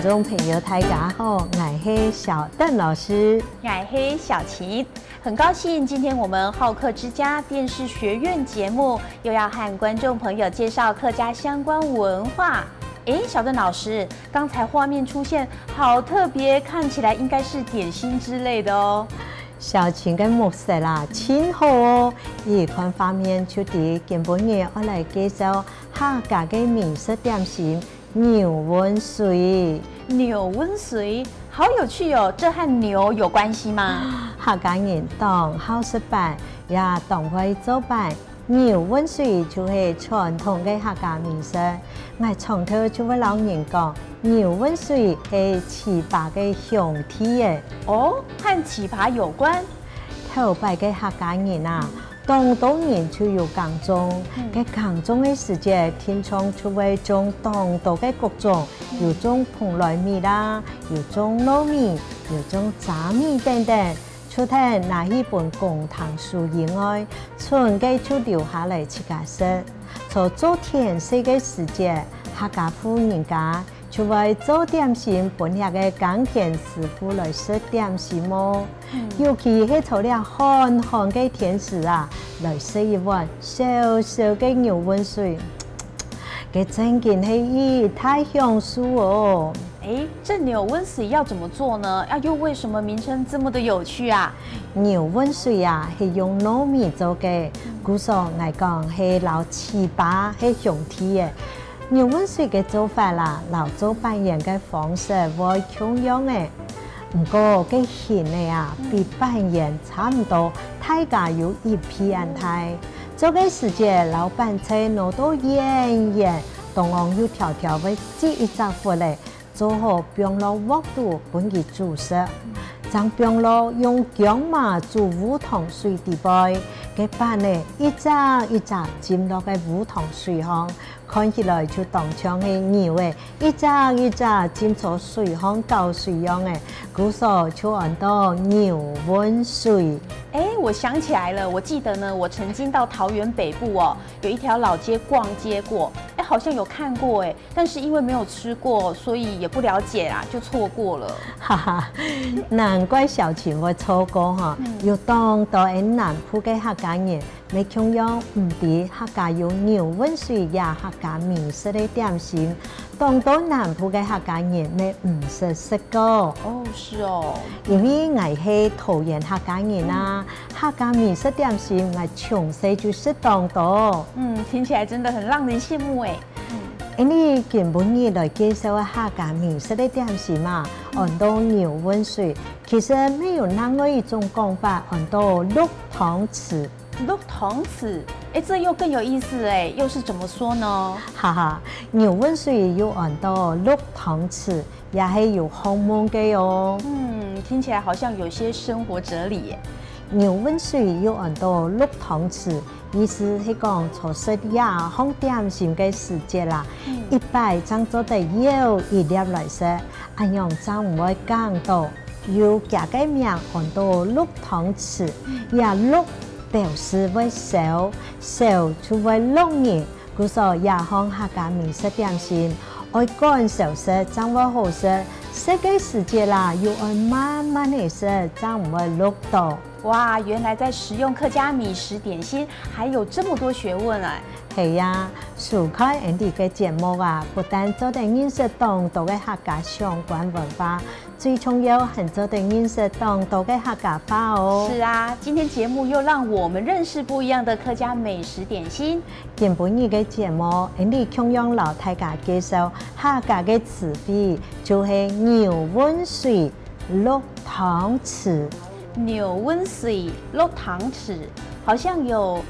眾朋友大家好，𠊎係小鄧老師， 𠊎係小琴，很高興今天我們好客之家電視學院節目又要和觀眾朋友介紹客家相關文化。誒，小鄧老師，剛才畫面出現好特別，看起來應該是點心之類的哦。小琴个目色啦，真好哦！這款畫面就佇今晡日我來介紹客家个美食點心牛瘟水。牛瘟水，好有趣哦！這和牛有關係嗎？客家人當好食飯，也當會做飯。牛瘟水就是傳統个客家美食。𠊎從頭就會老人講，牛瘟水係奇葩个兄弟耶。哦，和奇葩有關。頭擺个客家人啊，當多人就有耕種，个耕種个時節，田中就會種當多个穀種，有種蓬萊米啦，有種糯米，有種雜米等等。除忒那一本公堂書以外，剩个就留下來自家食。在做田事个時節，客家婦人家就會做點心，分遐个耕田師傅來食點心哦。尤其係做了寒寒个天時啊，來食一碗燒燒个牛瘟水，个真緊係一大享受哦。哎，這牛瘟水要怎麼做呢？啊，又為什麼名稱這麼的有趣啊？牛瘟水啊，係用糯米做个，故說𠊎講係老奇葩係兄弟的。牛瘟水个做法啦，老做板鹽个方式會同樣的，毋過个形的啊，比板鹽差毋多，大家有一皮按大。做个時節，老板菜攞到圓圓，當然有條條會擠一隻出來。做好放落鑊肚，分佢煮食。將放落用薑麻煮烏糖水底杯，个板呢一隻一隻浸落个烏糖水烘，看起來就當像係牛的，一隻一隻浸做水烘攪水樣的，故說就按到牛瘟水。哎，我想起來了，我記得呢，我曾經到桃園北部哦，有一條老街逛街過，哎，好像有看過哎，但是因為沒有吃過，所以也不了解啊，就錯過了。哈哈，難怪小琴會錯過哈，有當到南部个客家人，沒同樣毋知客家有牛瘟水也客家美食的點心，當到南部个客家人，沒毋識食過。哦，是哦，因為𠊎係桃園客家人啊，客家美食點心𠊎從細就食當多。嗯，聽起來真的很讓人羨慕哎。因為今晡日來介紹客家美食的點心嘛，按到牛瘟水，其實沒有那麼一種講法，按到橐湯匙。橐湯匙，哎，這又更有意思哎，又是怎麼說呢？哈哈，牛瘟水又按到橐湯匙，也係有學問个哦。嗯，聽起來好像有些生活哲理耶。牛瘟水又按到橐湯匙，意思係講做食也放點心个時節啦，一擺將做得舀一粒來食，按樣才毋會講到又加個名按到橐湯匙，也橐表示會燒，燒就會橐人，故說也放客家美食點心，愛趕手食，才會好食。食个時節啦，又愛慢慢的食，才毋會橐到。哇，原來在食用客家米食點心還有這麼多學問啊！係呀，收看 Andy 个節目啊，不但做得認識當多个客家相關文化，最重要還做得認識當多个客家話哦。是啊，今天節目又讓我們認識不一樣的客家美食點心。今晡日个節目，Andy 強樣老大家介紹客家个詞彙，就係牛瘟水、橐湯匙。牛瘟水、橐湯匙，好像有，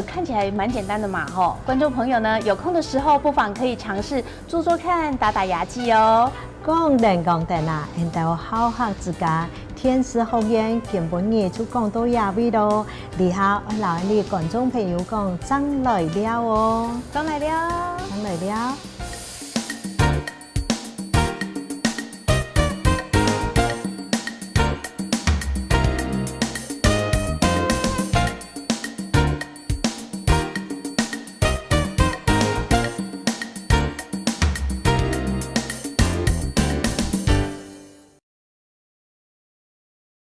看起來蠻簡單的嘛，吼！觀眾朋友呢，有空的時候不妨可以嘗試做做看，打打牙祭哦。講等講等啊，𠊎等好客之家電視學院今晡日就講到這位囉，底下我老你觀眾朋友講，正來尞哦，正來尞，正來尞。